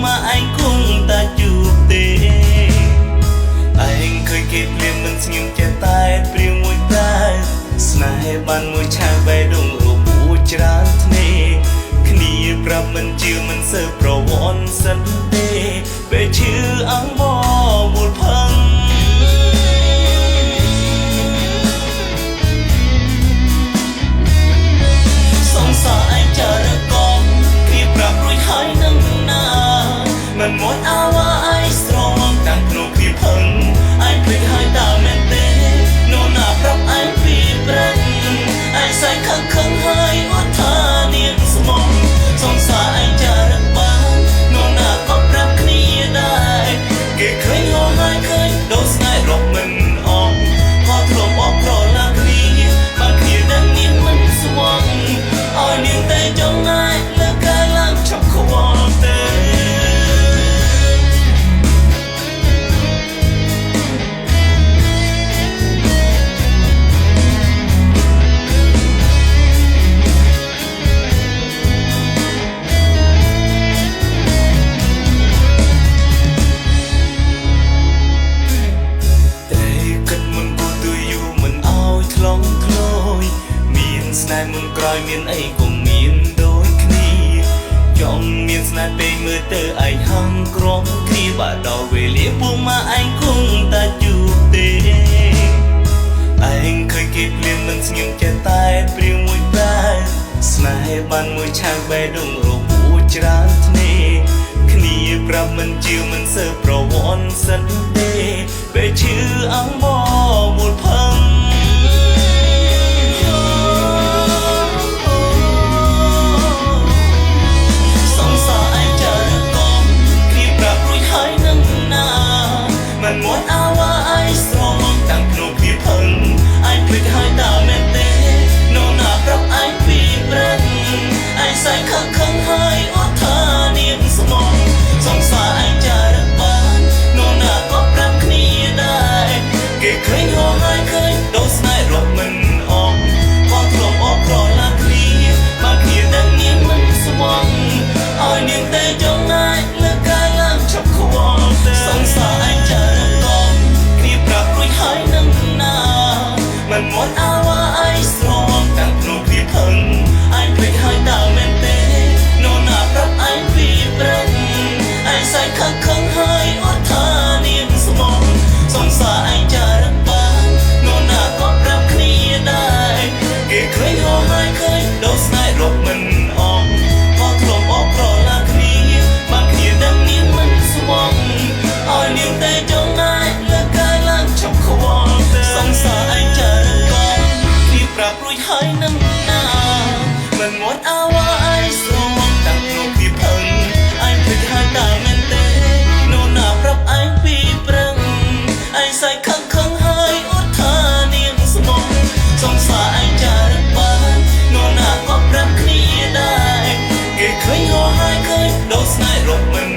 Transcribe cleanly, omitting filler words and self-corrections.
ម៉ាឯងគង់តែជួបទេឯងឃើញគេភ្លាមមិនស្ងៀមចេះតែព្រាវមួយតែស្នេហ៍បានមួយឆាវបេះដូងរបួសច្រើនធ្នេគ្នាប្រាប់មិនជឿមិនសើប្រវត្តិសិនទេពេលឈឺអង្វរមូលផឹងសង្សារឯងចារកងគ្នាប្រាប់រួចហើយនឹងណាមិនមកអាវ៉ាឯងស្រងតាំងក្នុងគ្នាផឹងឯងភ្លេចហើយតើមែនទេនោះណាប្រាប់ឯងពីព្រឹកឯងសែខឹងខឹងហើយអត់ថានាងស្មងសង្សារឯងចារកបាននោះណាក៏ប្រាប់គ្នាដែរគេឃើញហោហើយឃើញដូរស្នេហ៍រកមិនអងក៏ធ្លាប់អបក្រឡាគ្នាបានគ្នាដឹងនាងមិនស្វងឲ្យនាងតែចង់ឯងលើកាយឡើងឆប់ខ្វល់ទេស្នេហ៍មុនក្រោយមានអីក៏មានដូចគ្នាចង់មានស្នេហ៍ពេលមើលទៅឯងហឹងក្រំគ្នាបើដល់វេលាពួកម៉ាឯងគង់តែជួបទេឯងឃើញគេភ្លាមមិនស្ងៀមចេះតែព្រាវមួយតែស្នេហ៍បានមួយឆាវបេះដូងរបួសច្រើនធ្នេគ្នាប្រាប់មិនជឿមិនសើប្រវត្តិសិនទេពេលឈឺអង្វរមូលផឹងមិនមកអាវ៉ាឯងស្រងតាំងក្នុងគ្នាផឹងឯងភ្លេចហើយតើមែនទេនោះណាប្រាប់ឯងពីព្រឹកឯងសែខឹងខឹងហើយអត់ថានាងស្មងសង្សារឯងចារកបាននោះណាក៏ប្រាប់គ្នាដែរគេឃើញហោហើយឃើញដូរស្នេហ៍រកមិនអងក៏ធ្លាប់អបក្រឡាគ្នាបានគ្នាដឹងនាងមិនស្មងឲ្យនាងតែចង់ឯងលើកាយឡើងឆប់ខ្វល់សង្សារឯងចារកងគ្នាប្រាប់រួចហើយនឹងណាមិនមកអាវ៉ាឯងស្រងតាំងក្នុងគ្នាផឹងឯងភ្លេចហើយតើមែនទេនោះណាប្រាប់ឯងពីព្រឹកឯងសែខឹងខឹងហើយអត់ថានាងស្មងសង្សារឯងចារកបាននោះណាក៏ប្រាប់គ្នាដែរគេឃើញហោហើយឃើញដូរស្នេហ៍រកមិនអងក៏ធ្លាប់អបក្រឡាគ្នាបានគ្នាដឹងនាងមិនស្មងឲ្យនាងតែចង់ឯងលើកាយឡើងឆប់ខ្វល់សង្សារឯងចារកងគ្នាប្រាប់រួចហើយនឹងណាមិនមកអាវ៉ាឯងស្រងតាំងក្នុងគ្នាផឹងឯងភ្លេចហើយតើមែនទេនោះណាប្រាប់ឯងពីព្រឹកឯងសែខឹងខឹងហើយអត់ថានាងស្មងសង្សារឯងចារកបាននោះណាក៏ប្រាប់គ្នាដែរគេឃើញហោហើយឃើញដូរស្នេហ៍រកមិន